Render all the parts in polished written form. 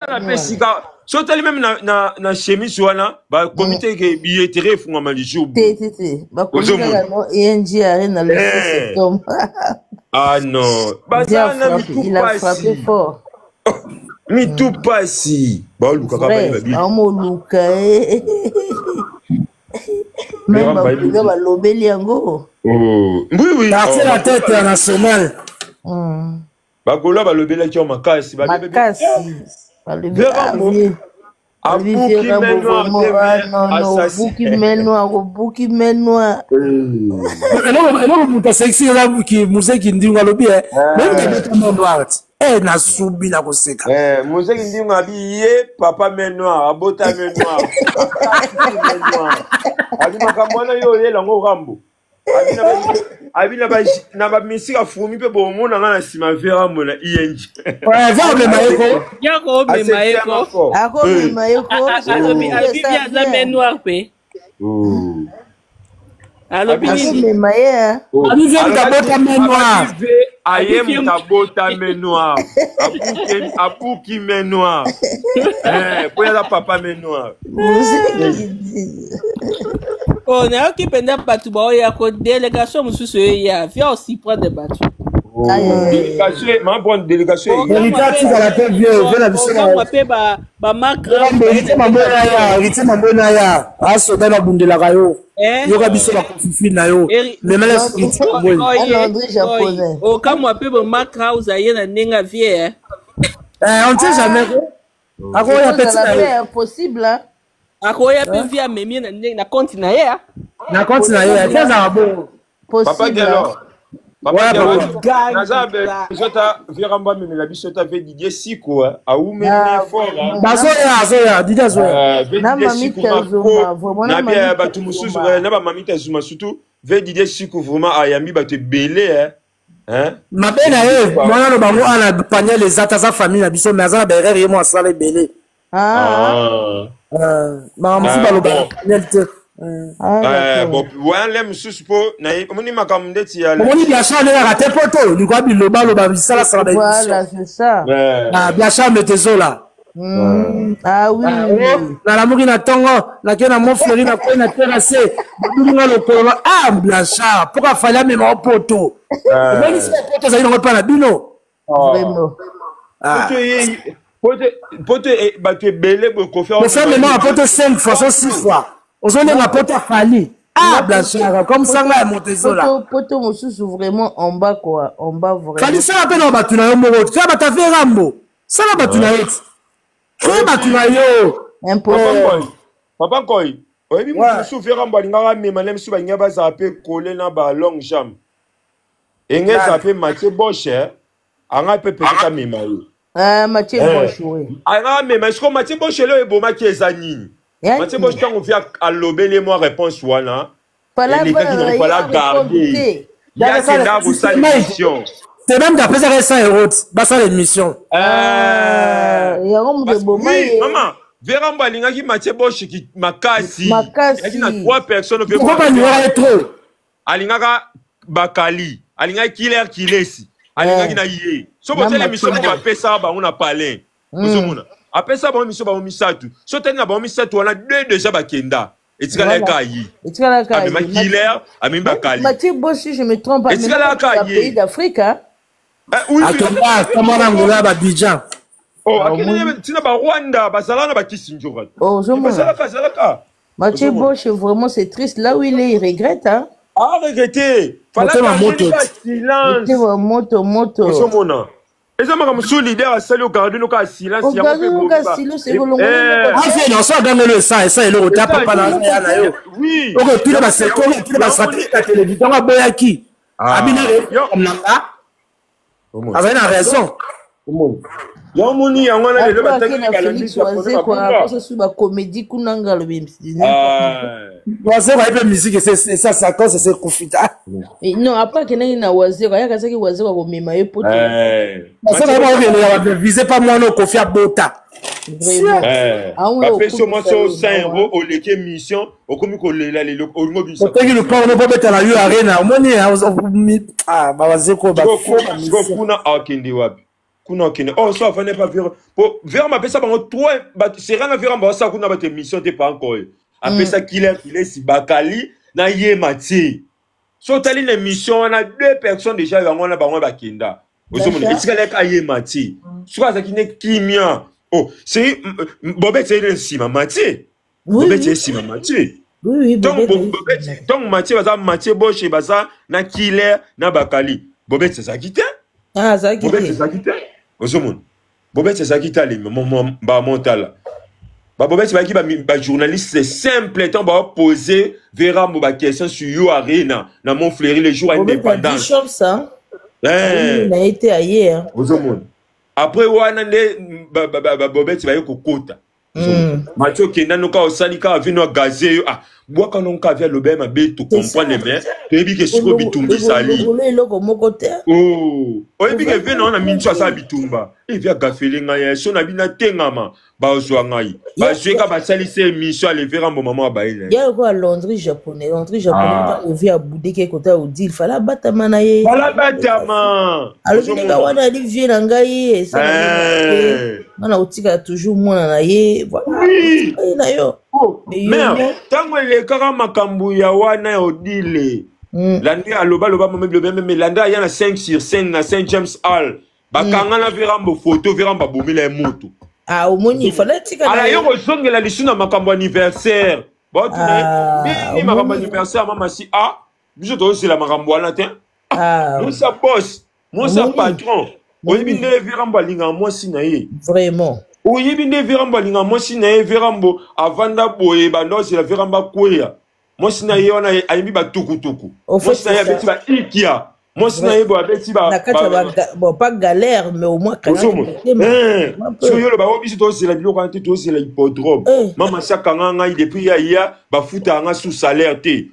Tala mpe sika so otali meme na, na, na chemise wana bakomi te ke billetterie efungwama lijour te te te bakomi kaka no eng arena le 6 eh. septembre. Ah non, baza na mitu pasi, mitu pasi, baolukaka bayeba bi baomoluka eh. Même bakoza balobeli yango. Oh. Oui, oui. Quartier la tête nationale. Bagolois balobelaki yo makasi. Makasi. Abuki main noire. Obuki main noire, obuki main noire. Eloko moto asekisi eza muzeki ndingo alobi e meme main noire e nasubi na koseka. Muzeki ndingo abi ye papa main noire, abota main noire, abi makambo wana yo oyela yango Rambo. Abi na bamisika fourmi mpe bomona nga na nsima vera mbo na ing. Amema ye ko yako omema ye ko akomema ye ko. Alobi aza main noire mpe alobi nini? Akomema ye. Abi vie moto abota main noire. Aye moto abota main noire, abuki main noire po aza papa main noire. Oh, nayoki mpenza bato baoya ko délégation mosusu eya via osurprendre bato. Délégation ma bonne délégation. Héritier atikala te vieux vieux na biso. Okamwa mpe bamark. Héritier Mambona ya Héritier Mambona ya asoda nabundelaka yo, yoka biso bakofifi na yo memela Héritier Mambona. Okamwa mpe bamark House aye na ndenge avie. On ne sait jamais, akoya petit na ye. Possible. Akoya mpe vi amemie na ndenge na compte na ye. Na compte na ye ate azala bongo. Papa Gelor, papa Gelor, naza besoin ta virambo amemela biso ta ve Didier Siko awumeli fort. Bazoya, azoya, Didier azoya. Ve Didier Siko mako na bia bato mosusu na bamamita Zuma, surtout ve Didier Siko vraiment ayambi bato ebele. Mabe na ye mwana no bango ana paniel eza te, aza famille na biso mais aza na baerreur ye mo asala ebele. Makambo mosusu balobaka paniel te. Bon, wana le mosusu mpo omoni makambo ndeti ya omoni Biachar alekaka te po to likoya bilobaloba bisalasala. Voilà, c'est ça. Biachar metezola. Ah oui. Nalamuki na ntongo, nakei na Montfleuri, nakwei na terrasse, babulinga lokolo. Ah, Blanchard, mpoka afali amema o poto, omoni sika poto ezali nango mpa na bino. Poto bato ebele boye Kofi Kofi amema poto 5 fois so 6 fois, ozolenga poto afali. Ah, Blanchard, comme sanga ya moto ezola. Poto mosusu vraiment en bas quoi, en bas vraiment. Fali sala mpe na bato na yo moko, tia bato ave Rambo, sala bato na ye ti crée bato na yo. Papa Nkoi, oyebi moto mosusu ve Rambo alingaka amema na misu, balingi bazala mpe kole na ba longue jambe enge ezala mpe Mathieu Boshe anga mpe peut-être amema ye. Mathieu Boshe, oui. Anga amema siko Mathieu Boshe leo ebomaki eza nini? Mathieu Boshe ntango vi alobeli ye mwa réponse wana elekaki na fala garde ye akenda kosala émission. C'est même qu'apesaka ye 100 euro basala émission. Yango moto eboma ye. Mama Verambo alingaki Mathieu Boshe makasi. Makasi. Na trois personnes. Pourquoi balingaka ye trop? Alingaka Bakali, alingaki Killer Kilesi, alingaki na ye so boteli émission moko apesaka bango na palin, ozomona apesa bango émission bango misato, so tali na bango misato wana deux déjà bakenda, etikala kaka ye. Etikala. Amema Killer, amemi Bakali. Mathieu Bosch, si je me trompe pas. Etikala kaka ye. Pays d'Afrique, hein. Akenda kama na Angola, Babidjan. Oh, akende ntina Barwanda, bazala na bakisi njoka. Bazalaka, azalaka. Mathieu Bosch, vraiment, c'est triste. Là où il est, il regrette, hein. Ah, regretter. Motema moto. Silence. Moto, moto. Ozomona eza makambo mosusu leader asali ogarde noka silence. Yango so agangeli esa eloko te papa na ya na yo okotuna basekolo, otuna bastratégie ya télévision yango aboyaki abina nanga azali na raison. Yango moni yango wana lelo. Bataki bacomédie kuna nga alobi. Wazeko ayebi musique esasa cause ese ekufi ta. Non, après akendaki na Wazeko, ayaka azaki Wazeko akomema ye poto. Wazeko ayebi akokende bavise pa mwana Okofi abota. Bapesi yo mwasi oyo 100 euro, oleki émission, okomi kolela lelo olingo bisa. Oteki lupango no po obeta na yo arena, omoni Bawazeko. Kuna akende wapi? Kuna okende. Oh, so afandi pa Vera. Po Vera mapesa bango trois bato Serena na Vera basala kuna bato émission te pas encore. Apesa killer kilesi bakali na ye Mathieu. So otali na émission wana deux personnes déjà yango wana bango bakenda. Ozomona etikali kaka ye Mathieu. Soki azalaki ne kimia. Oh, c'est Bobette ye nsima Mathieu. Oui, Bobette oui. ye nsima Mathieu. Oui, oui, Ntango Bobette. Bobette, ntango Mathieu baza Mathieu Boshe baza na killer na bakali. Bobette azalaki te. Ah, azalaki Bobette te. ezalaki te. Ozomona. Bobette ezalaki te alemi ba montala. Ba Bobette bayaki ba, ba journaliste simple tant ba poser Vera mo ba question sur You Arena na Montfleury le jour Bobette a indépendance. Bishop, ça. Eh. Na été ailleurs. Ozomona. Après wana nde ba, ba, ba, ba Bobette baye kokota. Mathieu okenda noka osali kaka vino agaze yo ah bwaka no nka via lobe mabe to comprendre mais toyebi ke sikoyo bitumba ezali Olongolo eloko moko te. Oh, oyebi ke vie na wana minso asala bitumba evi agafele ngai ya so na bino atengama bazwa ngai bazwi ka basalisi émission alevera mbo mama abaye na ye Ya lokola Landry japonais, Landry japonais Ah. ntango vie abudeki kota Odile, fala abatama na ye. bala batama Alobi ndenge wana ali vie na ngai esala Eh. nga na kotikala toujours mwana na ye voilà Oui. otika ye na yo. Oh, Mais yo mère non. ntango elekaka makambo ya wana ya odile Lande aloba loba mama biloba meme Lande aya na 5 sur 5 na Saint James Hall bakanga na Verambo photo Verambo abomela ye moto Ah, omoni fala tika na ala ye. yo kozongela lisu na makambo anniversaire baotuna ye Ah, nini makambo omoni. anniversaire mama si ah biso tozosela makambo wana te Ah, mwasi ya boss mwasi ya Omoni. patron oyebi Omoni. nde Verambo alingaka mwasi na ye vraiment. oyebi nde Verambo alingaka mwasi na ye Verambo avanda boye banda ozela Verambo akweya mwasi na ye wana ayembi batukutuku Au fait, mwasi na ye c'est ça. abeti baikia mwasi na ye boye abeti ba- Na kati ya ba- ba ga- bon, pas galère, mais au moins kangaki ozomona motema. Eh, Un peu. soki oloba o biso tozela biloko wana te tozela hippodrome Eh. mama si akanga ngai depuis ya ya bafutaka nga sous salaire te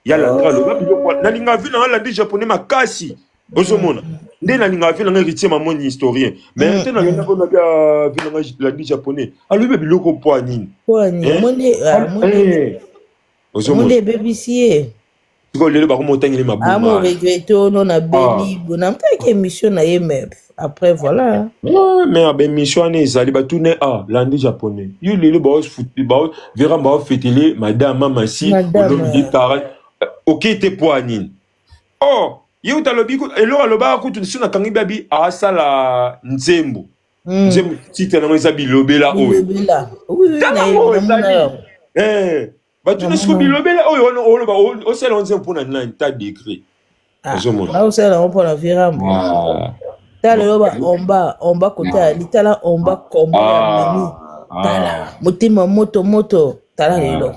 ya landra aloba biloko wana nalinga vi nanga landi japonais makasi ozomona nde nalinga vi nanga héritier mamoni historien mais te nalinga mpona bia vi nanga landi japonais alobi ba biloko mpo ya nini Mpo ya nini? Eh? Omoni, ah, omoni- Eh. omoni ozomona ebebisi ye. sikoyo lelo bakoma otangeli Amo mabuma regrette ono na beli bona mtaki émission na ye mais après voilà. Ouais, mais ba émission wana ezali batune ah landi japonais yo lelo vera baofetele madame mamasi Madame, olobi kara oke te po ya nini or ye uta alobi eloko alobaka kutu so nakangi babi asala nzembo nzembo titre nango eza bilobela oyo Bilobela. Oui, oui, tala na yango namona ezali yango. Eh, batune siko Namona. bilobela oyo wana oloba osala yango nzembo mpona nani ta degré Ah, ozomona naosala yango mpona Verambo. Ah. Tala lelo ba omba, omba kota ya li, tala omba kombo ya Ah. memi. Tala Ah. motema moto moto, tala lelo.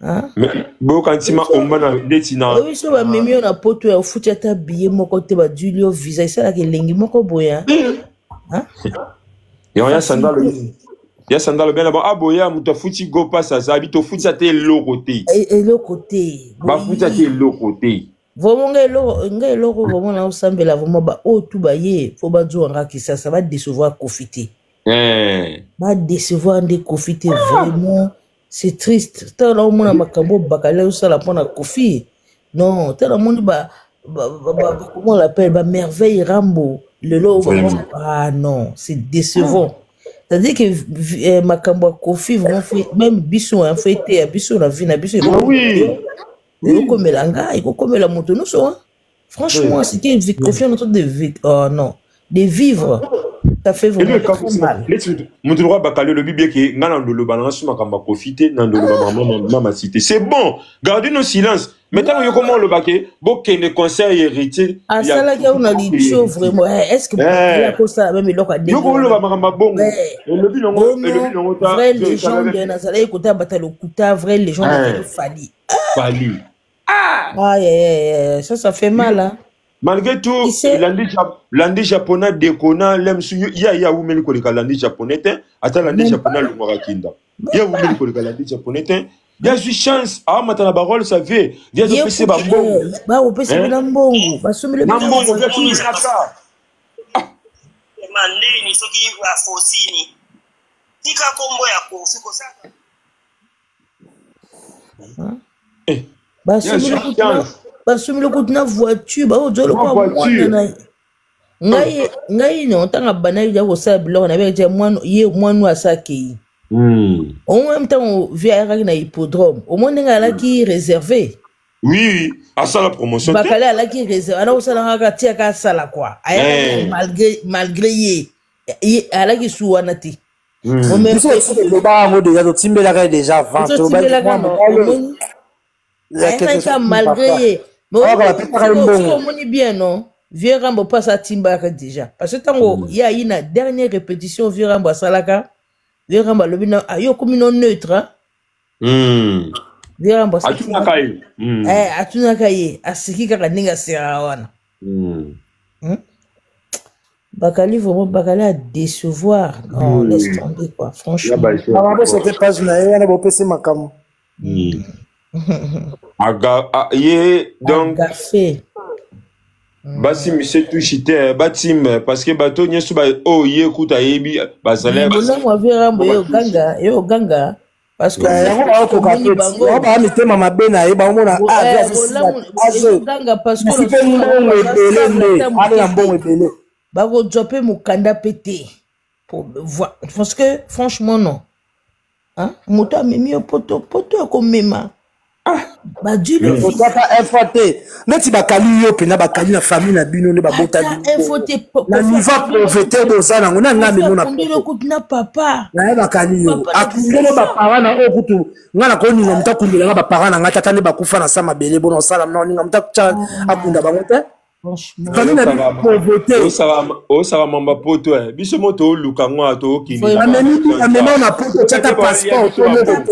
Hein? boyoka ntima omba na ndeti na oyebi so bamemi yo na poto ya ofuti ata billet moko te baduli yo visa esalaka elengi moko boye hein? Hein? yango ya sandalo ya sandalo bena ba aboya moto afuti go pass azabi tofuti ata eloko te Eloko te bafuti ata eloko te vraiment ngai eloko ngai eloko vraiment naosambela vraiment baoyo tu baye fo bazwa nga kisasa badecevoir kofi te Eh. badecevoir nde kofi te vraiment c'est triste tala naomona makambo oyo bakali osala mpona kofi non tala namoni ba, ba, ba, ba, ba, comment on l'appelle ba merveille rambo lelo Vraiment. ah non c'est décevant c'est-à-dire que makambo ya kofi vraiment faut, même biso hein, faut eteya biso na vie na biso Ah oui. ekokomela ngai ekokomela moto nyonso hein. Franchement, c'était Kofi en train de vivre. Oh non, de vivre, ça fait vraiment très mal. moto lokwa bakali olobi bien ke ngai na ndoloba nanga so makambo ya kofi te na ndoloba mama cité c'est bon gardez nos silence mais ntango yo koma oloba ke bokende concert ya héritier asalaki yango na litio vraiment Eh, est ce que Eh. akosala meme eloko ya ndenge yo koloba makambo ya bongo Ouais. elobi nango Bono, elobi nango ta vraie légende nazalaki kota bata lokuta vraie légende Eh. azalaki fali fali ah, yeah, yeah, yeah. Ça fait mal hein. malgré tout Tu sais- landi landi japonais dekona lemsu ye ye awumeli koleka landi japonais te ata landi Même japonais alongwaka kinda ye awumeli koleka landi japonais te ye azwi chance aamata na barole sa vie vie Ye azopesa kutu, bambongo eh, bakopesa Eh. bino mbongo basombeli na bino mbongo vie voiture. atumelaka mandeni soki afosini tika kombo ya kofi kosala Eh, basombeli ye azwi kutu na chance basombeli kutu na voiture baozwa Na lokola voiture. mwana na Ngai ngai no ntango abandaki ja kosala biloko na ye mwana ye mwana asa akei. Omoni ntango vie ayakaki na hippodrome, omoni ndenge alaki réservé. Oui, asala promotion te. Bakale alaki réservé, ala kosala kaka tiaka asala quoi. Ayakaki malgré malgré ye. Ye alaki su wana te. Biso tolobaka yango deja, totimbelaka ye deja avant. Totimbelaka no, omoni ayakaka malgré ye. Omoni bien non? Vieux Rambo mpe asa atimbaka déjà. Parce que ntango ye ayi na dernière répétition Vieux Rambo asalaka, Vieux Rambo alobi na ah, yo okomi no neutre hein? Vieux Rambo atunaka ye. Eh, atunaka ye, aseki kaka ndenge asekaka wana. Bakali vraiment Bakali a décevoir. Non, laisse tomber quoi, franchement. Mama bosote page na ye wana bopesi makambo. Aga ye donc Agafé. Basi mise tushi te batim parce que bato nyonso ba oyo ye kuta yebi bazali bolamu ya Vieux Rambo ye oganga ye oganga parce que yango baokoka te bango baa mitema mabe na ye baomona ezoganga parce que mpe mbongo ebele nde ale na mbongo ebele bakozwa mpe mokanda mpe te parce que franchement non moto amemi yo poto poto ya komema ozwaka info te neti bakali yo mpena bakali na famille na bino nde babota na niveau ya pauvreté boza nango na nga memo na papa naye bakali yo akundeli baparent na oyo kutu nga nakoninga moto akundela nga baparent na nga tata nde bakufa na sa mabele bona osala naoninga moto akunda bango te famille na bino pauvreté osaka mamba poto eh. Biso mo tooluka ngo awa tookende amema na poto otyata passeport to moko te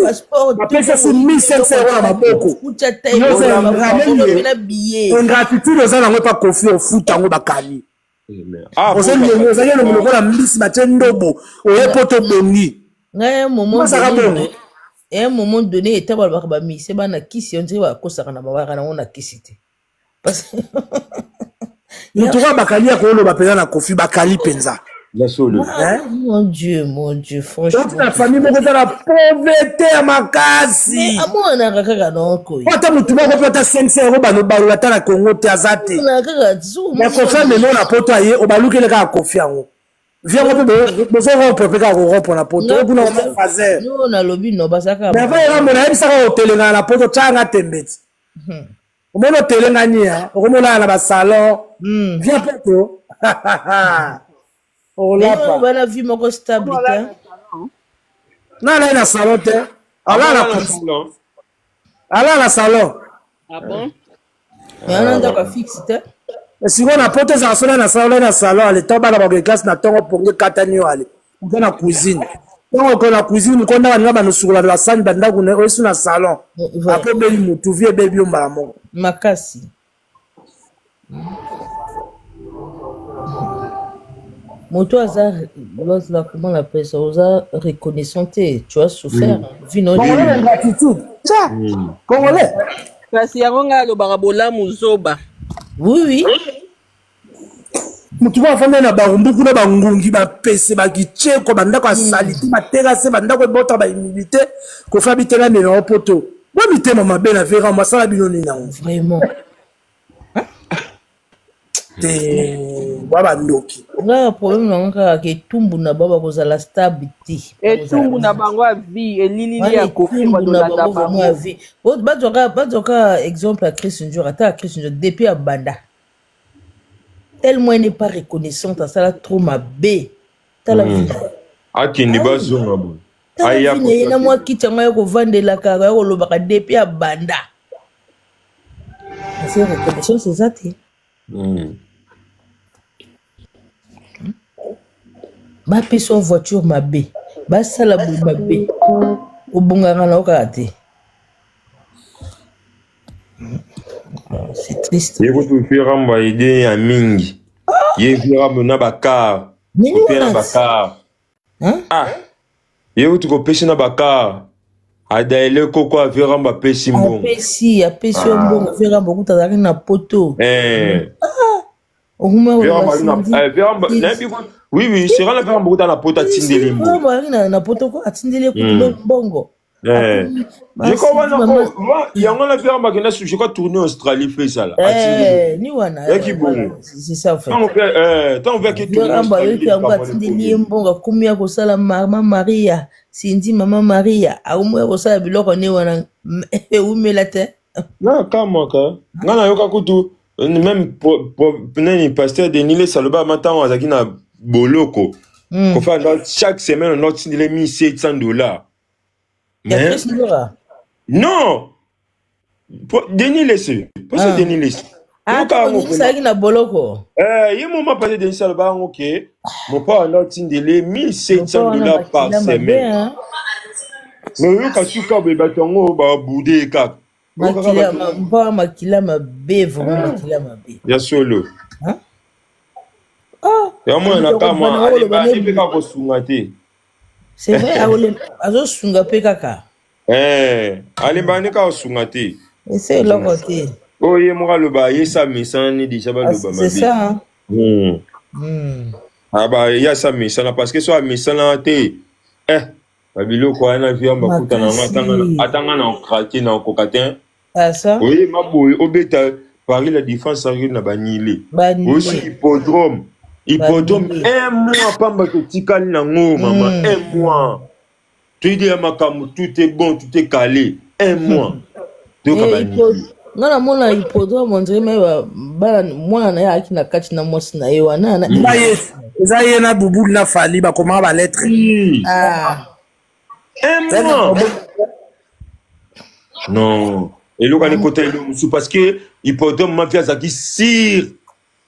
bapesa si 1500 euro na maboko ingratitude oza nango epa kofi ofuta yango bakali ozali elongi lokola mbisi batye ndobo oye poto obongi ngai un moment donné eta balobaka bamise bana kisi on dirait bakosaka na babaka nango na kisi te. Moto oyo bakali akoloba mpenza na kofi bakali mpenza. Mon Dieu, mon Dieu, franchement. Na famille moko eza na pauvreté ya makasi. Amonanaka kaka noko. Ata motu moko mpe ata 500 euro bano balola ata na Congo te aza te. Mais kofi amema na poto aye obalukeli kaka kofi yango. Viens mpe bozo rompre mpe kaka korompre na poto oyo kuna fazer. Nalobi no bazalaka. Mais avant erambo nayebisaka otelengana na poto tyanga tembe ti. Omoni otelengani ya okomolala na basalon viens poto olapa bana vie moko stable te na alali na salon te alala na salon. Ah bon? Mais wana ndako fixe te. Sikoyo na poto ezala soki na salon na salon ale ntango bana bakoke classe na ntongo ponge ekatani yo ale oza na cuisine ntango okoki na cuisine moko ndaka ninga banosukola basani bandako na oyesu na salon apres ebebi motu vie ebebi yo mbala moko makasi. Moto aza l'autre là, comment on appelle ça, oza reconnaissant te, tu as souffert. Vie non Congolais na ingratitude tya Congolais. Kasi yango ngai alobaka bolamu zoba. Oui oui. Motu moko afandi na barumbu kuna bangungi bapese bakiceko bandako ya salite baterase bandako ebota bahumidité kofa bitela mema poto bo mitema mabe na vera masala bino nini yango vraiment te bwa bandoki. Nga problème na nga kaka ke etumbu na bango bakozala stable te. Etumbu na bango ya vie elilili ya kofi badolanda bango ya vie. Bazwaka exemple ya Chris Njor, ata ya Chris Njor depuis abanda tellement elle n'est pas reconnaissante, asala trop mabe. Tala akende bazonga boye. Tala vie na ye na mwa kiti yango ya kovandelaka ya kolobaka depuis abanda. Parce reconnaissance eza te. Bapesa yo voiture mabe, basala boye mabe, obongaka na yo kaka te. C'est triste. Ye kutu Firambo aide ya mingi. Ye Firambo na bakar. Kopia na bakar. Ah. Ye kutu kopesi na bakar. Adaele koko Firambo apesi mbongo. Apesi, apesi yo mbongo. Firambo kutu azalaki na poto. Eh. Oui, oui, c'est vrai, Firambo kutu na poto atindeli mbongo. Firambo azalaki na poto ko atindeli kutu mbongo. Eh. Akomi Je crois basindi wana mama oh, yango wana mpe bakenda je crois tourner Australie mpe ezala eh, atindi ni wana yaki voilà, bongo c'est ça en fait. ntango mpe ntango mpe ake Vieux tourner Rambo Australie ayoki yango likambo atindeli ye wana mbongo akomi ya kosala mama Maria Cindy mama Maria akomi ya kosala biloko ne wana ewumela te. Na kamwaka nga nayoka kutu même nani pasteur Denis Lessie aloba ma ntango azalaki na boloko kofa ndo chaque semaine ndo otindele 1700 dollars. Ya Mais Chris Ndora. Non, Denis Lessie, pasteur Ah. Denis Lessie. Ah, Yoka ntango yango Denis mpena azalaki na boloko. Eh, ye moma pasteur Denis aloba yango ke mopa wana otindele Mopa 1700 wana dollars par makila mabe semaine. hein. Mais oyoka suka boye bato yango babude kaka oyoka kaka Makila bato mopa wana makila mabe vraiment makila mabe. Ya solo. Hein? Ah, Ya mwana moto na akobanda kamwa oloba aleba mpe ne kaka kosunga te. C'est vrai, azosunga mpe kaka. Eh, alembaka nde kaka kosunga te. Ese eloko te. Oyo ye moko aloba ye sa mesana ne deja Ah, baloba c'est mabe. ça hein? Aba ye asa mesana parce que so amesana te eh babiloko wana vi bakuta nango Makasi. atanga na okrake na okoka te. Ah, ça Oye maboye obeta Paris la Défense arine na banile osi banile hippodrome hippodrome banile. Un mois pamba totikali nango mama un mois toyidi ya makambo, tout est bon, tout est calé, un mois toyoka Eh, banile. Nga namona hippodrome on dirait me bana mwana na ye ayaki na kati na mwasi na ye wana na Eza ye, eza ye na Bubulu na Fali bakomaka balettre. Ah. Un mois non eloko ani kota eloko mosusu parce que hippodrome mafi azalaki sire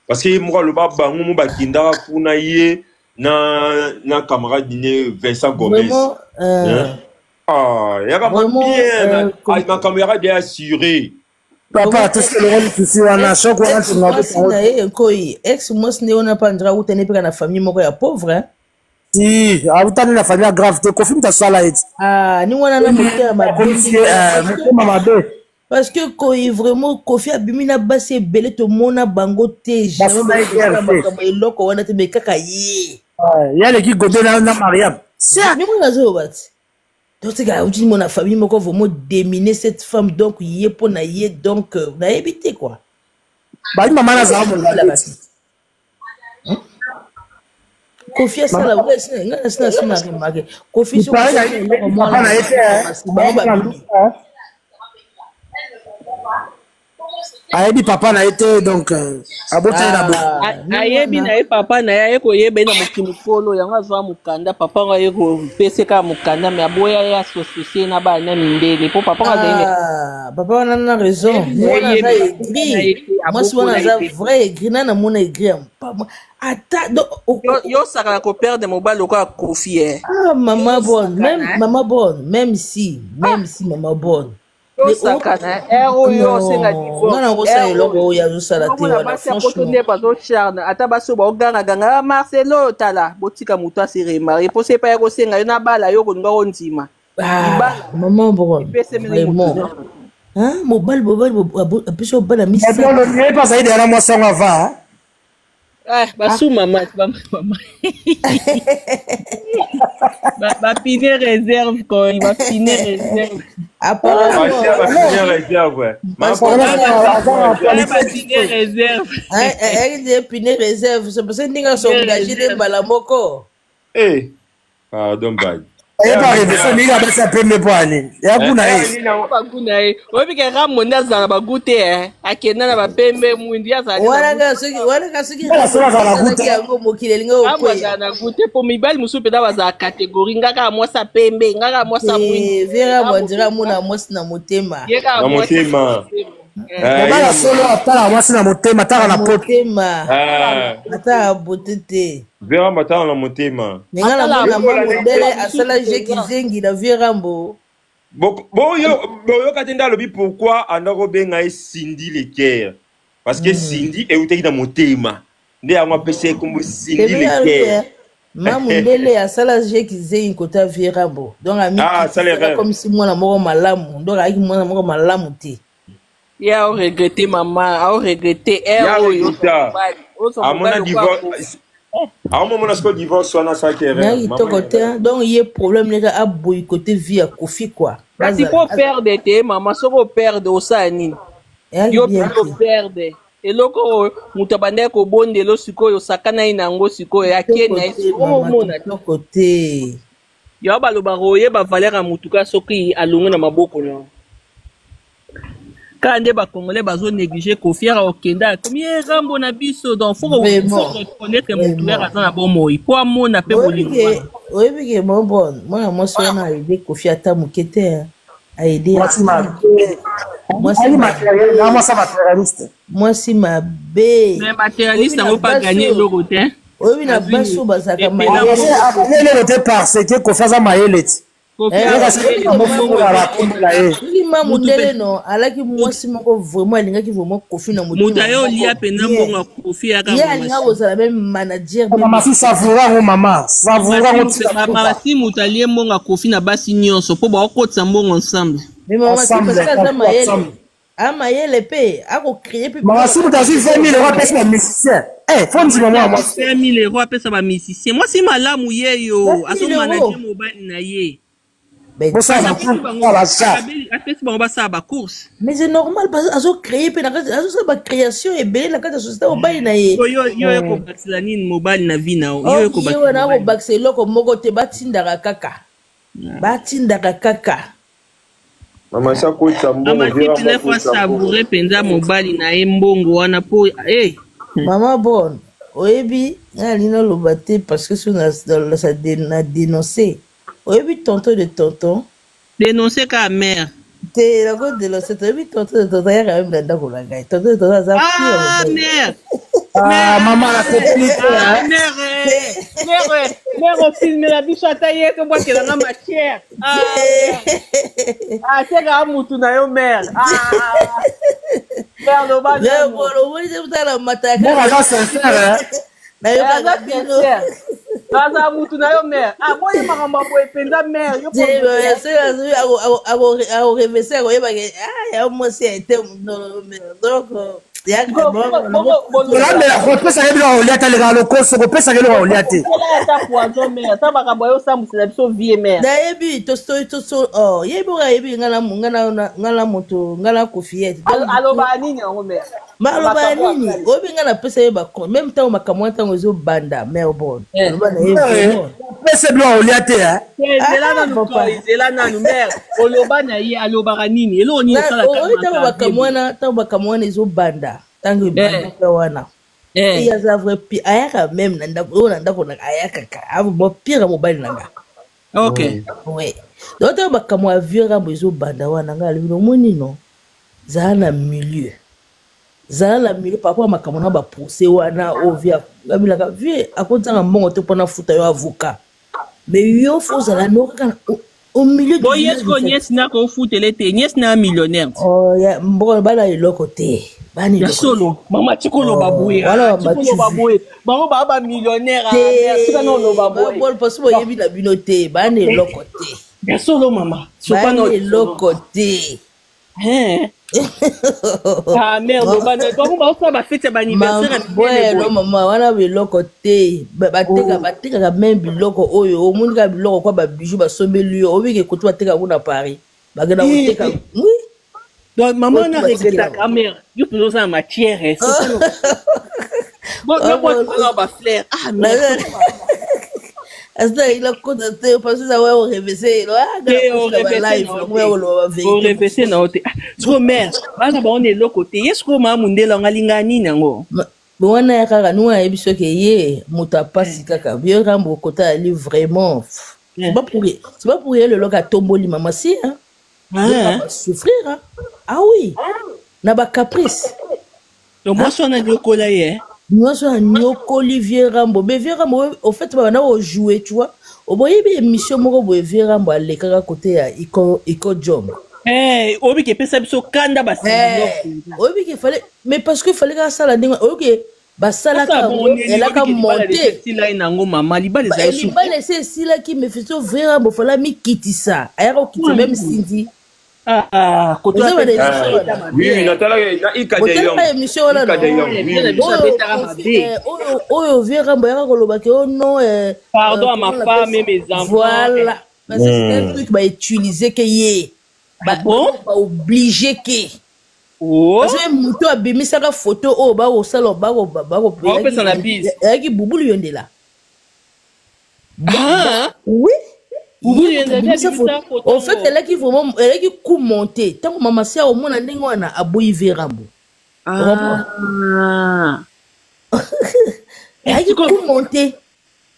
parce que ye moko aloba bango mo bakendaka kuna ye na camarade ne Vincent Gomez. Vraiment Hein? Ah, yaka ma vraiment bien comme makambo yaka de assuré. Papa vraiment toselongoli susi wana ex choc wana ex tonga mwasi na ye ekoi ex mwasi na ye wana mpe andra awutani mpe kaka na famille moko ya pauvre hein. Si awutani na famille ya grave te, Kofi mutu asala ye ti. Ah, ni wana na motema mabe Akomisi ye ndenge wana parce que motema mabe. Parce que koi vraiment Kofi abimi na basi ebele tomona bango te jamais Basala ye bakosala guerre te. makambo eloko wana te, mais kaka ye. Ye aleki Gode na Mariam. Sia Ndenge nazoyoba ti donc tika auti mona famille moko vraiment déminer cette femme, donc ye mpo na ye, donc nayebi te quoi. Bali mama nazala Esalaka molandi. te. Kofi asala Mama ngai nasi na remarke Kofi soki pare osali eloko papa mwana na ye te mwasi bango babimi. Ayebi papa na ye te, donc abotali na bo Ah, ni Ayebi wana na ye papa na ye, aye koyeba ye na mokili mokolo yango azwa mokanda. Papa yango aye kopesa kaka mokanda me aboya ye asosiesie na bana na mindele mpo papa yango azali na Ah, papa wana na raison. Ayebi Ni na wana ye aza me papa na ye aigri te mwasi wana abokola ye aza te. vrai aigri na namona aigri ya mpama ata donc Yo osakana koperdre mobali lokola Kofi e. Ah, mama Yo bonne même osakana. Mama bonne, même si mama bonne Yo mais osakana ere oyo osenga non nga divorce nakosala ere eloko oyo oyo azosala te omona wana basi ya poto franchement. nde bazocharne ata basi oyo baogangaganga. Ah, Marcelo tala botika moto ase remarier mpo se epai ya kosenga yo na bala yo kolinga kondima Ah, libala maman bonne epesemeli moto vraiment nyonso. Hein, mobali apesi obala misato. Ye mpe azali deya na mwasi yango ava. Ah, basu mama mama bapine réserve koi bapine réserve. Apparemment Batia bapine réserve. Parce que bapine réserve. Ayaki pine réserve, c'est parce que ndenge asengage nde réserve. mbala moko. Eh, pardon bag. Ye mpe arevese mingi abasi ya pembe mpo ya nini ya kuna ye. Bagu na ye oyebi ke Rambo nde azala na bagu te e akenda na bapembe mwindu ye azala te na wana gu. kaka soki wana kaka soki Bala solo azala na asalaki goût te. yango mokili elingi Rambo okweya. azala na gu te mpo mibali mosusu mpenza bazala catégorie nga kaka mwasi ya pembe, nga kaka mwasi ya mwindu. Vera Rambo bwandira mpenza amona mwasi na motema. ye kaka Na mwasi na motema. motema. Eh, Mobali ye ya solo atala mwasi na motema ataka na na poto. Motema. Ah, ata abote te. Vera batala na motema. Me nga atala namona Yekola mwa ndenge modele mosusu asala je mpenza. kizengi na vie Rambo. Boyoka te nde alobi pourquoi anda kobenga ye Cindy Leker parce que Cindy eutaki na motema nde yango apesi ye kombo Cindy Tebela Leker. Ma mondele asala je kizengi kota vie Rambo, donc Ah, asala amikitisaka erreur. comme si mwana moko malamu, donc ayaki mwana moko malamu te. Ye aoregrete mama aoregrete Ya ere oyo ozwa regreta mobali ozwa amona mobali lokola divorce. Kofi. Aomomona sikoyo divorce wana asalaki Na erreur. kitoko Mama te. Donc ye problème neka a boycotter vie ya Kofi quoi. Kasi Bazala po perdre te mama, soki operdre osala nini? Eyaki Yo bien mpe te. operdre eloko oyo moto abandaki kobondela sikoyo, osakana ye na yango sikoyo, ake Kitoko na ye te sikoyo mama, omona te. kitoko te. Yango balobaka oyeba valeur ya motu kaka soki alongwe na maboko na yo. Kaka nde bacongolais bazo néglige Kofi aka okenda akomi ye Rambo na biso. Donc faut Vraiment. reconnaître motu ere Vraiment. aza na bomoi po amona mpe Oyebi bolingo ke wana. Oyebi ke bon bon mwana mwasi wana aide Kofi ata moke te hein. Aide Mwasi mabe. Mwasi Ali mabe. matériel, na mwasi matérialiste. Mwasi mabe. Mais Oyebi matérialiste na yango mpe basi aganye oyo eloko te. Oyebi na Azwi basi oyo bazalaka epela mayele. mbongo. Eloko te parce que Kofi aza mayele ti. Kofi Eh, aza Yeka mayele soki mbongo na kombo na ye. Soki ma mutu mundele mpe no alaki mwasi moko vraiment alingaki vraiment Kofi na moto motema aye olia moko mpenza bien. mbongo ya Kofi yaka Ye alinga mamasi. kozala même manager même Mama si savoura ngo mama, savoura ngo tika kuta. Mamasi moto alie mbongo ya Kofi na basi nyonso mpo baokotisa mbongo ensemble. Mais mama si Ensemble, parce que aza Kofi mayele. ensemble. A mayele pe akocréer pe Mama biloko si na moto azwi kati 20 000 ya euros apesi ba musicien. Eh, faut ndima mwana mwasi. 5000 euros apesa bamusicien, mwasi malamu ye yo 20 000 azomanage euros. mobali na ye. Ben, Bosala Apesi cour bango ala chat. apesi bango basala bacourse. Mais c'est normal parce que azocréer mpe na kati azosala bacréation ebele na kati ya société mobali na ye. Yo yo yo ekobakisela nini mobali na vie na yo? Yo Or ye ekobakisela wana mobali. akobakisa eloko moko te, batindaka kaka, batindaka kaka. Mama si akotisa mbongo, Mama si Vera mpena fo akotisa mbongo. asavoure mpenza mobali na ye mbongo wana mpo eh. Mama bon, oyebi ngai alingi naloba te parce que so na dénonce, oyebi tonton de tonton. Dénonce kaka mare. Te, nakodénonce te. Oyebi tonton de tonton ayaka meme na ndako na ngai. Tonton de tonton aza pire Ah mobali. mare. Ah, mama na sepeli te. Ah, hein. mare, mare, mare, ofilmela biso ata ye tobwakelanga matière. Ah, mare. Ah, tekaka mutu na yo mare. Ah, mare, loba nanu. Omoni te motala mataka. Moko aza sincère, hein. Nayokaka Aza bino. sincère, aza mutu na yo mare. Ah, boye makambo ya boye mpenza mare yo. Akorevese, akoyebake ya mwasi ya ete. Donc Kolambela kopesaka biloko ya kolia te, alekaka lokoso kopesaka eloko ya kolia te. Ata poison mare, ata makambo ayo osambwisela biso vie mare. Nayebi toso yebi oyo ayebi nga na moto nga na Kofi ye te. Alobaka nini yango mare? Maloba ya nini? Oyebi nga napesa ye bacon même ntango makambo wana ntango ezobanda mare bon aloba na ye vraiment. Kopesa biloko ya kolia te, hein. Zela Ah, nanu. papa. Zela nanu mare, oloba na ye alobaka nini? Eloko nini esalaka? Oyo ntango makambo wana, ntango makambo wana ezobanda, ntango ebandaka wana, ye aza vrai pire, ayaka même na ndako oyo, na ndako na ayakaka mo pire mobali na nga. Oui, donc ntango makambo ya vieux Rambo ezobanda wana, ngai alobi omoni no zala na milieu, zala na milieu par rapport ya makambo na baprocès wana oyo vieux abilaka. Vieux akozanga mbongo te mpona futa yo avocat, mais yo fo ozala no kaka au milieu du Bo ye village, sikoyo en fait. nièce nako ofutele te, nièce na millionnaire. Oh, ya mbongo bana eloko te, bana Ya eloko te. solo mama, tika oloba Oh, boye. wana Ah, tika oloba boye, bango baa bamillionnaire. Te. Tika na oloba boye. Babol parce boyebi na bino te, bana eloko te. Ya solo mama, Bana sopana. eloko te. Ah merde, loba na bango baosala bafete ya baanniversaire ya minene Bueno boye. mama, wana biloko te. Bateka batekaka même biloko oyo omoni kaka biloko kwa babiju basombeli yo, obiki kotu bateka yango na Paris, bakenda koteka, oui. Donc mama Oyo wana batikela regretaka mare, yo mpenza oza na matière. Botuna bafleur. Ah mare. Asita ila kota te parce que ça va orevese. Te, orevese na yo te. Orevese na yo te. Ah, sikoyo mare, bana bango na eloko te, ye sikoyo maa mundele yango alingaka nini yango? Wana ya kaka nuwa ayebi soki ye moto apasi kaka vieux Rambo kota ali vraiment, c'est pas pour c'est pas pour ye lelo atomboli mama si hein. Ah. Souffrir hein? Ah oui, na bacaprice. Donc mwasi wana niokola ye. Nyonso anyokoli vieux Rambo, mais vieux Rambo au fait babanda kojoue, tu vois, oboyebi émission moko boye vieux Rambo alekaka kote ya Iko Iko Jong. Eh, oyebi ke epesa biso kanda basimbi. Oyebi ke fallait, mais parce que fallait kaka asala ndenge oyebi ke basalaka yango, elaka monte. Esila ye nango mama, libala ezali suku. Libala esi esilaki, mais fiso vieux Rambo fallait amikitisa, ayaka kokitisa même Sindi. Ah, koto Oza ba apesaka émission abeta wana. mabe, Oui, oui, eh. natalaka na Ika de Botalaka Jong. émission wana Ika de non? Jong, Eh, oui, bien na oui. biso Oyo abetaka Kofi mabe. eh, oyo oyo vieux Rambo ayaka koloba ke oh non eh, Pardon à ma comment on femme appelle et ça? mes enfants. Voilà. Parce que c'est un truc ba utiliser ke ye. Ah Ba bon? ba obligé ke. Oh, Parce que moto abimisaka photo oyo bakosala bako bako Bakopesa na bise. eyaki bubulu yondela. Ah, Oui. Bubulu Ye moto Yondela abimisa abimisa photo. photo En fait, yango. elaki vraiment elaki coup monté. Tango mama sia omona ndenge wana aboyi vieux Rambo. Comprends? Ah. Elaki Sikoyo- coup monté.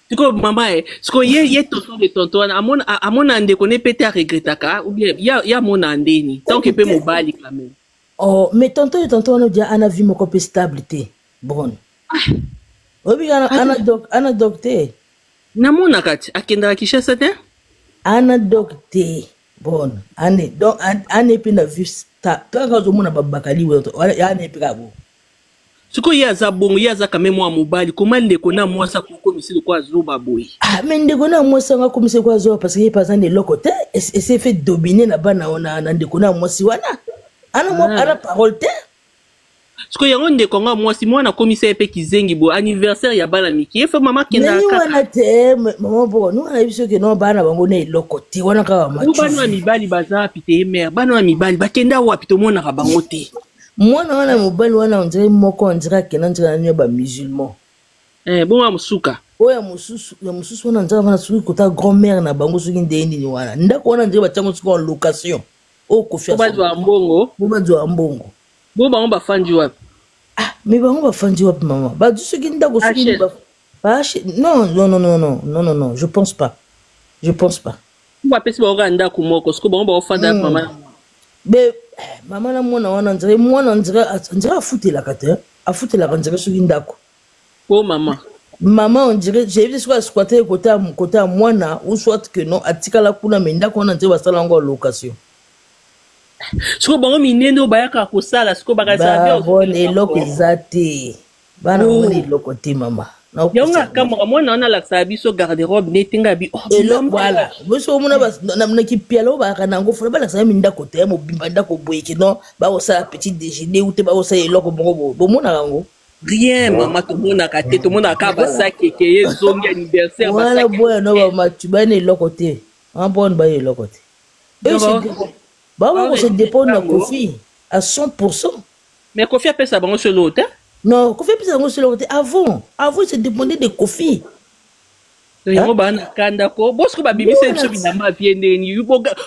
sikoyo mama e sikoyo ye ye tonton de tonton wana amona amona ndeko ne pe te aregretaka ou bien ye ye amona ndeni tant que pe mobali quand même. Oh, mais tonton ye tonton wana dia ana vie moko pe stable te. Bon. Oyebi ana ana doc ana doc te. Namonaka ti akendaka Kinshasa te. Ana doc te. Bon, ane donc ane pe na vie stable. Kaka ozomona babakali wana ane pe kaka bo. Sikoyo ye aza bongo, ye aza quand même mwa mobali, koma ndeko na mwasi akokomisi lokola azoba boye. Ah, mais ndeko na mwasi yango akomisi lokola azoba parce que ye pe aza na eloko te. Ese fait dominer na bana na, na ndeko na mwasi wana. Ana mwa Ah. ana parole te. Sikoyo yango ndeko yango ya mwasi mwana akomisa ye pe kizengi boye, anniversaire ya bana mike ye fe mama akendaka Nani kaka. wana te mama boko nous wana biso ke non bana bango na eloko te wana kaka Bo bana ya machu. mibali baza wapi te ye mare, bana ya mibali bakenda wapi tomonaka bango te. Mwana wana mobali wana on dirait moko on dirait akenda on dirait nani ba musulman. Eh, bongo ya mosuka. Oyo ya mosusu wana on dirait wana soki kota grand-mère na bango soki ndenge nini wana. Ndako wana on dirait batiango soki en location. Oyo Kofi Po bazwa mbongo. Po bazwa mbongo. Bo bango bafandi wapi? Ah, mais bango bafandi wapi mama? Bazwi soki ndako soki H L. ba ba H non non non non non non non non, je pense pas. Je pense pas. Po bapesi bango kaka ndako moko, sikoyo bango baofanda mama na mwana. Be eh, mama na mwana wana on dirait mwana on dirait on dirait afutelaka te. Afutelaka on dirait soki ndako. Po mama. Maman, on dirait, j'ai vu soit squatter côté à mwana ou soit que non, atikala kuna mais ndako wana on dirait basala yango en location. Sikoyo bango minene oyo bayaka kosala, sikoyo bakasala Ba bien bon ozokende eloko bango. eza te. Bana Oh. mwana eloko te mama. Yango Nakosa. akamwaka mwana wana alakisaka biso garde-robe neti nga bi oh, Eloko bilamba. voilà. Biso omona ba na na kipiala oyo bayaka na yango fona balakisaka mi ndako te mobimba ndako boye ke non bakosala petit déjeuner ou te bakosala eloko moko boye. Bomonaka yango. Rien mama tomonaka te, tomonaka kaka basaki eke ye zongi anniversaire Voilà basaki. boya no ba matu bana eloko te. En bonne ba eloko te. Eux se ba ba se dépendre na Kofi à 100%. Mais Kofi apesa bango solo te. Non, Kofi apesa bango solo te avant. Avant il se dépendait de Kofi. Yango bana na kanda ko bosiko babimisa biso bilamba vie ndeni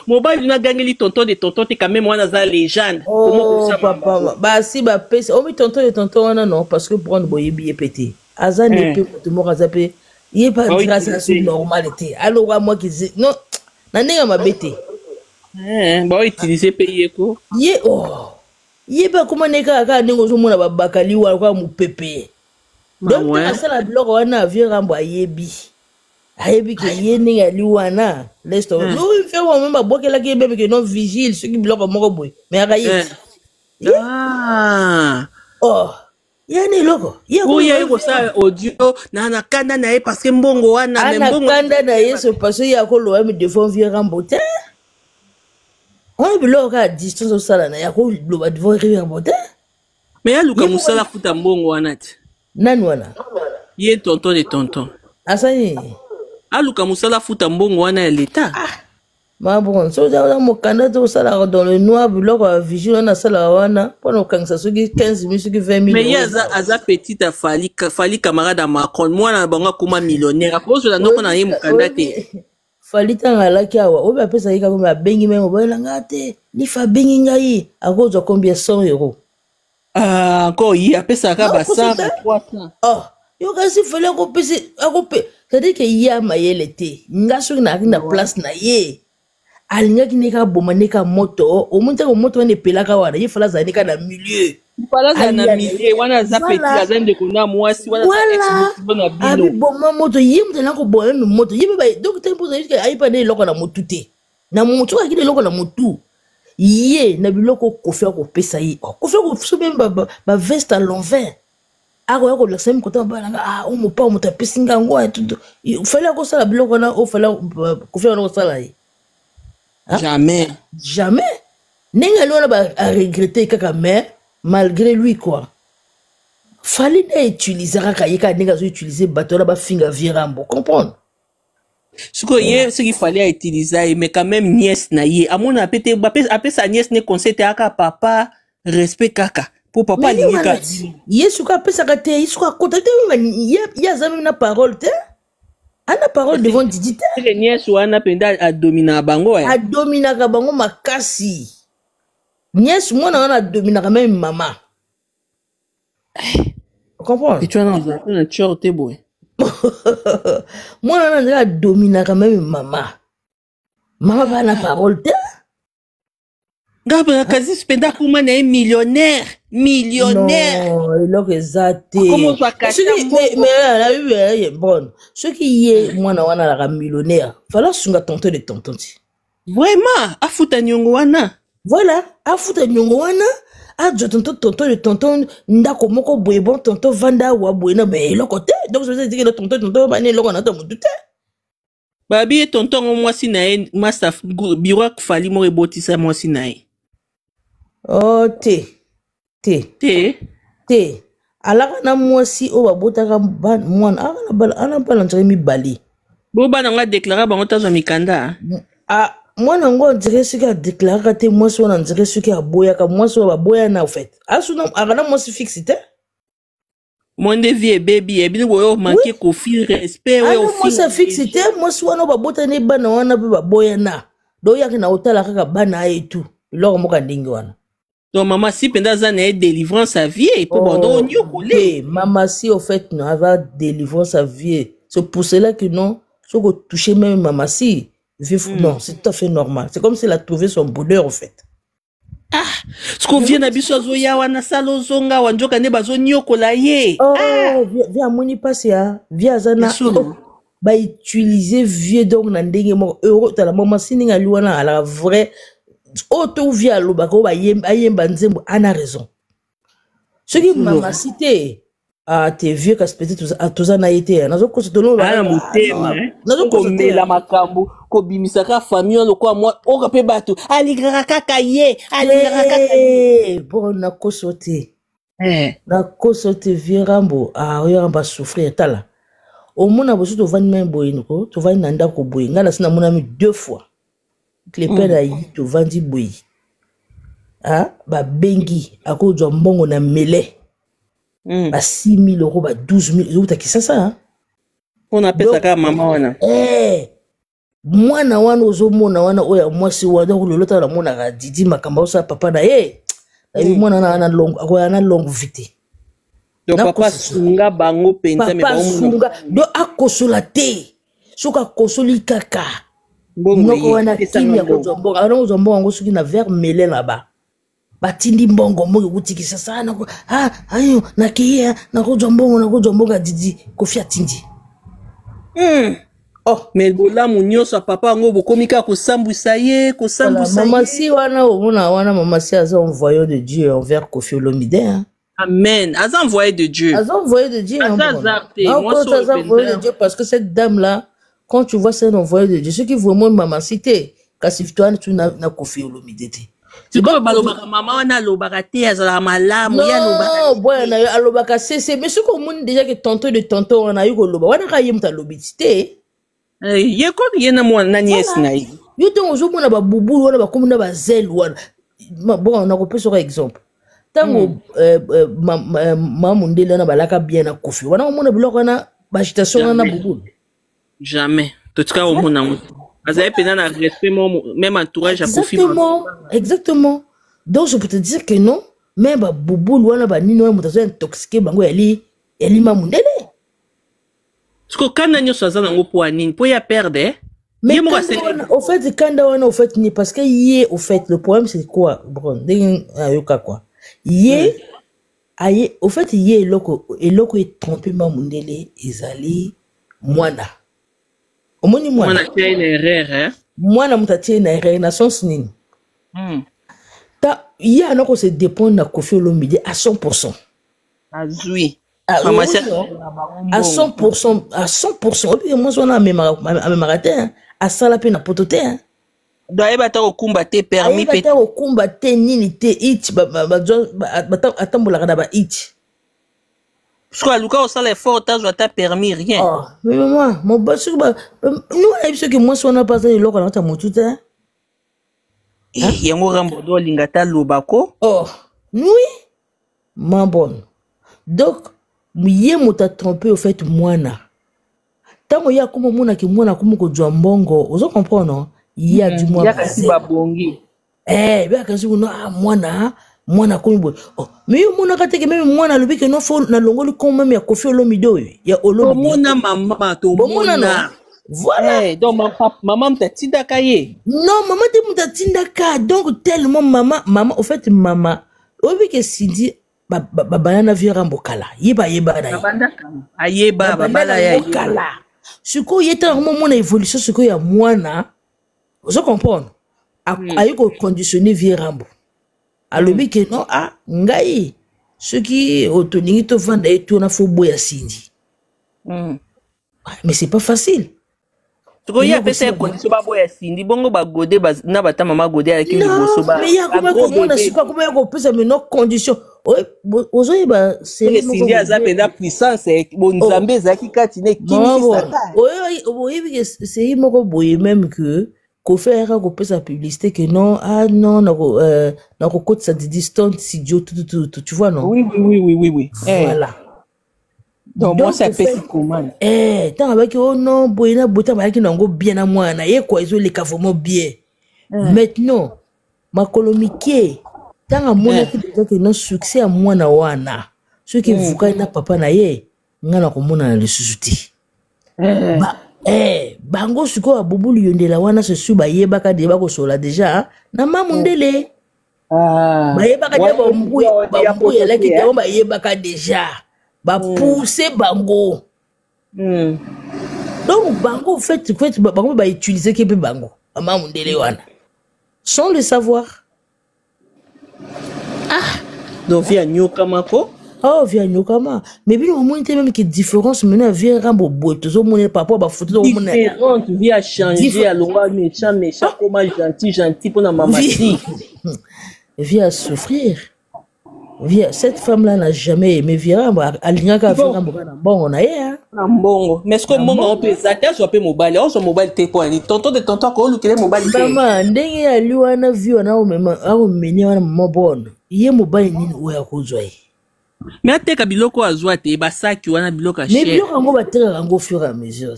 mobali nagangeli tonton de tonton te quand même wana aza légende. Oh papa, basi bapesa omi tonton de tonton wana non parce que prendre boyebi ye pe te. Aza ne pe moto moko aza pe ye pa Ba dira ça utiliser. normal te. Alors moi qui non na ndenge ya mabe te. Eh, ba utiliser pe ye ko. Ye oh. Ye pa koma ne kaka kaka ndenge ozomona babakali wana kaka mopepe. Donc Ouais. asala biloko wana vieux Rambo ayebi. Ayebi ke ye ndenge ali wana laisse tomber. Oui, fait moi même babwakelaki ye meme ke non vigile soki biloko moko boye. Mais aka ye. Ah. Oh. Ye ni eloko. Ye Oyo aye kosala audio na na kanda na ye parce que mbongo wana mais ana mbongo kanda na ye c'est parce que ye akoloba mi devant vieux Rambo te. Wana biloko kaka distance osala na ye akoloba devant vieux Rambo te. Mais aluka mosala futa mbongo wana te. Nani wana? Ye tonton de tonton. Asani. Aluka mosala futa mbongo wana ya l'État. Ah. Ma bon, so oza mokanda te osalaka dans le noir biloko ya vigile wana asalaka wana mpona kokangisa soki 15 000 soki 20 000 Mais ye aza, aza petite ya Fally, Fally camarade ya Macron, mwana na bango akoma millionnaire, akozwela noko na ye mokanda te. Fally ntango alaki awa, oyo apesaki kaka me abengi meme mobali na ngai te, Lifa abengi ngai, akozwa combien 100 euros. Ah, encore ye apesaka Non, ba 100, kosota. ba 300. Oh, yo kasi Fally akopesi, akope, c'est-à-dire que ye amayele te. Nga soki nazalaki na place na ye, alingaki nde kaka boma nde kaka moto, omoni ntango moto wana epelaka wana, ye Fally azala nde kaka na milieu. Fally azala na Alia milieu, wana aza Voilà. petit, aza ndeko na mwasi, wana aza ex Voilà. motivo na bino. Abi boma moto, ye moto alingaki koboma meme moto. Ye mpe ba, donc te mpo ozali ke ayebi nde eloko na motu te. Na motu, soki akili eloko na motu, ye na biloko Kofi akopesa ye. Oh, Kofi akopesa meme ba veste à l'envers. Akoya kolakisa ye mokota mobali nanga, ah, oyo mopao moto apesi nga yango, ah, tout, tout. Ye, Fally akosala biloko wana, oyo Fally, Kofi wana akosala ye. Hein? Jamais. Jamais. Ndenge ali wana ba aregrete kaka, mais malgré lui quoi, Fally nde utilise kaka ye kaka ndenge azo utiliser bato wana bafinga vieux Rambo, comprendre? Sikoyo ye soki Fally autiliza ye, mais quand même nièce na ye amona pe te, apesa nièce ne conseil te, aka papa respect kaka po papa alingi kaka ye. Soki apesaka te, ye soki akota te, ye aza meme na parole te, ana parole devant Didi te. Nièce wana mpenza adominaka bango. Adominaka bango makasi. Nièce mwana wana adominaka meme mama, comprendre? Eti wana ozala na tior te boye. Mwana wana ndenge adominaka meme mama, mama bana parole te. Nga mpenza Kazis mpenza akoma na ye millionnaire, millionnaire. Non, eloko eza te. Bon, soki ye mwana wana alaka millionnaire, fala asunga tonton de tonton ti. Vraiment, afuta niongo wana. Voilà, afuta niongo wana, azwa tonton, tonton de tonton ndako moko boye. Bon, tonton vanda awa boye na me eloko te. Donc soki tonton, tonton bani eloko na to motu te. Babi ye tonton yango mwasi na ye masta biro ya Fally moko ebotisa mwasi na ye. Oh te, te. Te. Te, alaka na mwasi oyo babotaka mwana ana bana nzela mibale. Bo bana yango adeklara bango tazwa mikanda. Ah, mwana yango andire soki adeklaraka te mwasi wana, andire soki aboyaka mwasi oyo baboyana. Au fait asuna aka na mwasi fixe te. Mo nde vie ebebi ye bino boyo manke Kofi respect oyo. Ana mwasi afixe te. Mwasi wana oyo babotani bana wana mpe baboyana, do oyaki na otala kaka bana ye tu eloko moko ya ndenge wana. Donc mama si mpenza aza na ye délivrance à vie po bando onyokole. Mama si, au fait non, aza délivrance à vie. C'est pour cela que non, soki otouche même mama si vie, non, c'est tout à fait normal. C'est comme si elle a trouvé son bonheur, au fait. Ah, siko vie na biso azoya wana sala ozonga awa, nzoka nde bazoniokola ye. Oh, ah! Vie amoni mpasi ya vie aza na oh, bautilize vie donc na ndenge moko euro. Tala mama si ndenge ali wana, alaka vrai oyo to vie alobaka oyo ayemba nzembo ana raison. Soki mama si te, ah te vieux, kasi peut-être toza na ye te, nazokosa. Tolobana motema komela makambo kobimisaka famille wana lokola mwa oka mpe bato alingaka kaka ye, alingaka kaka ye. Bon, nakoso te, nakoso te. Vieux Rambo, ah, oyo Rambo asouffrir. Tala, omona boso tovandi meme boye niko tovandi na ndako boye, ngai nasi namonami deux fois Clepin ayi, tovandi boye, ah, babengi akozwa mbongo na mele ba 6 000 euros, ba 12 000 ezowuta Kisasa. Mpona apesaka mama wana. Eh, mwana wana ozomona wana oyo ya mwasi wana, donc lelo tala namonaka Didi makambo aosala papa na ye, nayebi mwana wana akoya na longue vie te. Donc papa asunga bango mpenza. Papa asunga, donc akosola te. Soki akosoli kaka monoko wana, kimi akozwa mbongo, akona kozwa mbongo yango soki na verre mele na ba batindi mbongo moko ekuti Kisasa, ah, ayo nakei nakozwa mbongo, nakozwa mbongo ya Didi Kofi atindi. Oh. Mais bolamu nyonso ya papa yango bokomi kaka kosambwisa ye, kosambwisa. Mama si wana omona wana, mama si aza envoyé de Dieu envers Kofi Olomide, hein? Amen, aza envoyé de Dieu. Aza envoyé de Dieu. Aza hasard te. Mwasi aza envoyé de Dieu, parce que cette dame là, quand tu vois, c'est un envoyé de Dieu. Soki vraiment mama si te, kasi toani tu na Kofi Olomide te. Sikoyo balobaka mama wana alobaka te, azalaka malamu, ye alobaka. Boya na yo, alobaka sese, mais soki omoni déjà que tonton de tonton wana ayi koloba wana, kaka ye moto alobi ti te. Ye koki ye na mwana na nièce na ye. Yo ntango ozomona babubulu wana bakomi na bazele wana. Bon, nakopesa oka exemple. Ntango ma mondele wana balaka bien na Kofi wana, omona biloko wana, baagitation wana na bubulu? Jamais totika komona yango. Azali mpenza na respect même entourage ya Kofi. Exactement, exactement. Donc je peux te dire que non, même babubulu wana, banini wana, moto azo intoxiqué bango yali elima mondele. Siko kanda nyonso aza nango mpo ya nini? Mpo ya perdre. Mais kanda, au fait, kanda wana, au fait, ni parce que ye, au fait, le problème c'est quoi? Bon, ndenge ayoka quoi, ye aye, au fait, ye eloko etrompe ma mondele ezali mwana. Omoni mwana atie na erreur, eh? Mwana moto atie na erreur na sens nini? Ta ye ana kose dépendre na Kofi Olomide à 100%. Azwi. À 100%, à 100%. Oyebi mwasi wana amemaka te, asala mpe na poto te. Donc ayeba ata kokumba te, permis ayeba pe. Ata kokumba te, nini te, it atambolaka na ba it. Soki aluka kosala effort, tazwa ata permis, rien. Oh, mais mama, mobali soki nous ayebi soki mwasi wana mpe aza eloko na kati ya motu te. Eh, yango Rambo do alinga ata aloba ko. Oh oui, ma bonne, donc ye moto atrompe au fait mwana. Ntango ye akoma omonaki mwana akoma kozwa mbongo, ozo comprendre non? Ye azwi mwa yaka si bazela. Babongi. Eh, be akanisi kuna, ah, mwana akomi boye. Oh, mais yo omonaka te ke meme mwana alobi ke non, fo nalongoli kombo meme ya Kofi Olomide oyo ya Olomide. Tomona mama. Bomona no. Tomona. Voilà. Eh, donc mama moto atindaka ye. Non, mama te moto atindaka. Donc tellement mama, au fait mama oyebi ke Sindi babanda na vieux Rambo kala, ye bayeba na ye. Babanda kala, ayeba. Babanda Babala na ye yango ayeba. kala. Sikoyo ye ntango momona évolution sikoyo ya mwana, ozo comprendre, aye koconditionne vieux Rambo, alobi ke non, ah, ngai soki tolingi tovanda ye tona, fo boya Sindi. Mais c'est pas facile. Sikoyo ye Eloko apesa ye osila condition baboya Sindi, bongo bagode na bata mama Gode alaki liboso non, mais ye akomaki bagros komona bébé. sikoyo akomaki kopesa mino condition. Ozoyeba série moko Sindi aza boye. mpenza puissance, Oh. bonzambe ezalaki kati na ekimisi Mama, Satan. oyebi ke série moko boye, même que Kofi ayaka kopesa publicité que non, ah non, nakokotisa Didi Stone studio, tout, tout, tout, tu vois non? Oui. Eh, Voilà. donc Donc mwasi au fait apesi commande. Eh, ntango abaki, oh non, boye na boye, ntango bayaki nango bien na mwana na ye kwa, ezoleka vraiment bien. Maintenant makolo mike, ntango amonaki deja ke non, succès ya mwana wana soki evukani na papa na ye, ngai nakomonana lisusu te. Bango sikoyo babubulu yondela wana sesu bayebaka de bakosola deja na mamundele. Ah, bayebaka deja wana bambui ya bambui poto alaki te, eh? bango bayebaka deja bapousse bango. Donc bango fait bango bautiliseki mpe bango mama mundele wana sans le savoir. Donc vieux anyokama ko. Oh, vieux anyokama, mais bino omoni te même ke différence maintenant ya vieux Rambo boye tozomona par rapport bafoto tozomona. Différente, vieux a changé. Alongwa méchant méchant, koma gentil gentil mpona mama. Si. Vieux a souffrir. Vieux, cette femme là n'a jamais aimé vieux Rambo. Alingaka vieux Rambo kaka na mbongo na ye, hein. Na mbongo, mais ce que Na mbongo yango mbongo. mpe eza te, azwa mpe mobali, azwa mobali te mpo ani tonton de tonton akoolukele mobali te. Mama, ndenge ali wana, vieux wana akomene wana, mama bonne, ye mobali nini oyo akozwa ye? Mais ateka biloko oyo azwa te, basaki wana, biloko ya Mais cher. biloko yango batekaka yango au fur et à mesure.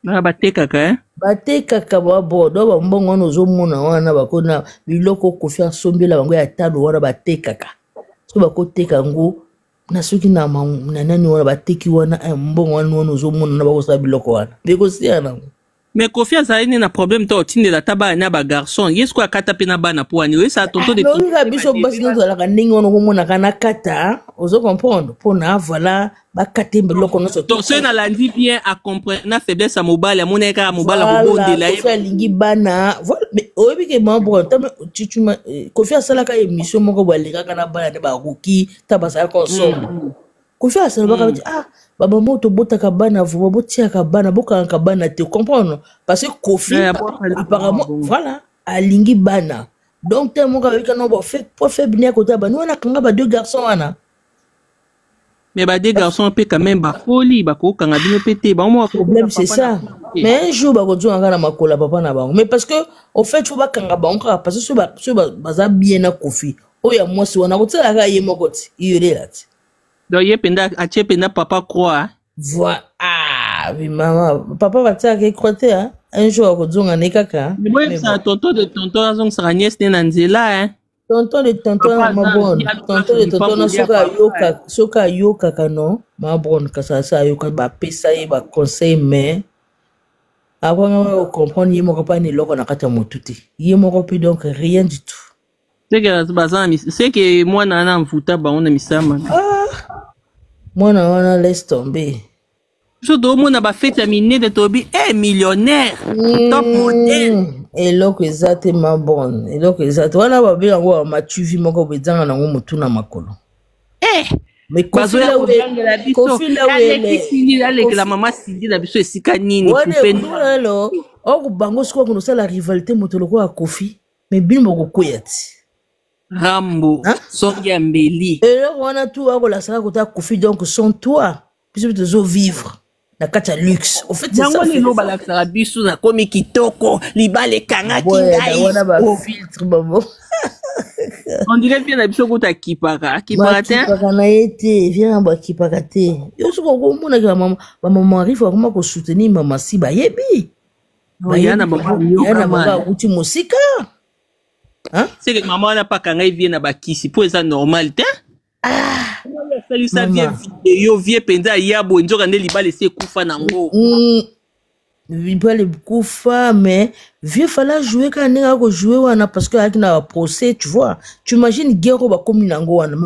Ah, batekaka, eh? Batekaka babordo bambongo wana ozomona wana, bakona biloko Kofi asombela bango ya talo wana, batekaka. So bakoteka yango na soki na nani wana, bateki wana, mbongo wana ozomona na bakosala biloko wana, bekosia nango. Mais Kofi azali nde na problème te, otindela ata bana na bagarçon. Ye sikoyo akata mpe na bana mpo wani oyesala tonton de Mais oyika biso basi nyonso tozalaka ndenge wana, okomonaka na kata, ozo comprendre, mpona voilà, bakate biloko nyonso. Donc soki nalandi bien, acomprendre na faiblesse ya mobali, amonaki kaka mobali Voilà, akobondela Kofi ye. alingi bana, voilà. Mais oyebi ke mama bro, ntango tituma Kofi asalaka émission moko boye, alekaka na bana nde baruki ta bazalaka ensemble. Kofi asalobaka bati, ah, bamama tobotaka bana vraiment, botiaka bana, bokangaka bana te, comprendre, parce que Kofi Eh, abwaka apparemment bongo. Voilà, alingi bana. Donc te moko ayoki no po faible ne akota bani wana, akanga ba deux garçons wana. Mais ba deux garçons mpe quand même bakoli, bakokanga bino mpe te, bango moko. Problème, c'est ça. Mais un jour bakozonga kaka na makolo ya papa na bango. Mais parce que au fait faut bakanga bango kaka, parce que soki baza bien na Kofi oyo ya mwasi wana, akotiala kaka ye moko ti iyolela ti. Donc ye mpenza atie mpenza papa croix. Voi, ah oui, mama, papa batiaka ekroix te, hein. Un jour akozonga ne kaka. Mais bon. Boyebisaka tonton de tonton azongisaka nièce ne na nzela, hein. Tonton de tonton Papa na mabone, tonton de tonton na soki ayoka, soki ayokaka no mabone, kasi asa ayoka, bapesa ye baconseil, mais akwanga kocomprendre ye moko mpa na eloko na kati ya motu te, ye moko mpe, donc rien du tout. Seke baza na seke mwana wana mvuta bango na misama. Ah, mwana wana, laisse tomber. Biso toomona bafete ya minene, toyebi e millionnaire, top modèle. Eloko eza te, mabone, eloko eza te wana. Babe yango bamatuvi moko boye, ezanga nango motu na makolo. Eh, mais bazoya kogangela biso. Kofi Lawele. Aleki Sindi, alekela mama Sindi na biso esika nini? Poupée. Wana Or bango sikoyo bakende kosala rivalité moto lokola Koffi, mais bino bokokweya ti. Rambo, songi ya mbeli. Eloko wana tu akolasaka kota Koffi, donc sans toi biso mpe tozo vivre na kati ya luxe. Au fait, c'est yango ça. Lelo balakisaka biso nakomi kitoko, libala ekangaki ngai wana ngai. Bafiltre babo. On dirait bien na biso kuta akipaka akipaka te. Bakipaka na ye te, vieux Rambo akipaka te. Yo soki okomonaki bamama Arif akoma kosoutenir mama si bayebi. Ya na bango. Ya na bango akuti mosika. Hein? Seke mama wana mpe akanga ye vie na bakisi mpo eza normal te. Ah, asalisa vie. Mama. Video vie mpenza aya boye, nzoka nde libala esi ekufa nango. Libala ekufa, mais vieux fallait jouer kaka ndenge akojouer wana, parce que ayaki na baprocès, tu vois. Tu imagines guerre oyo bakomi nango wana.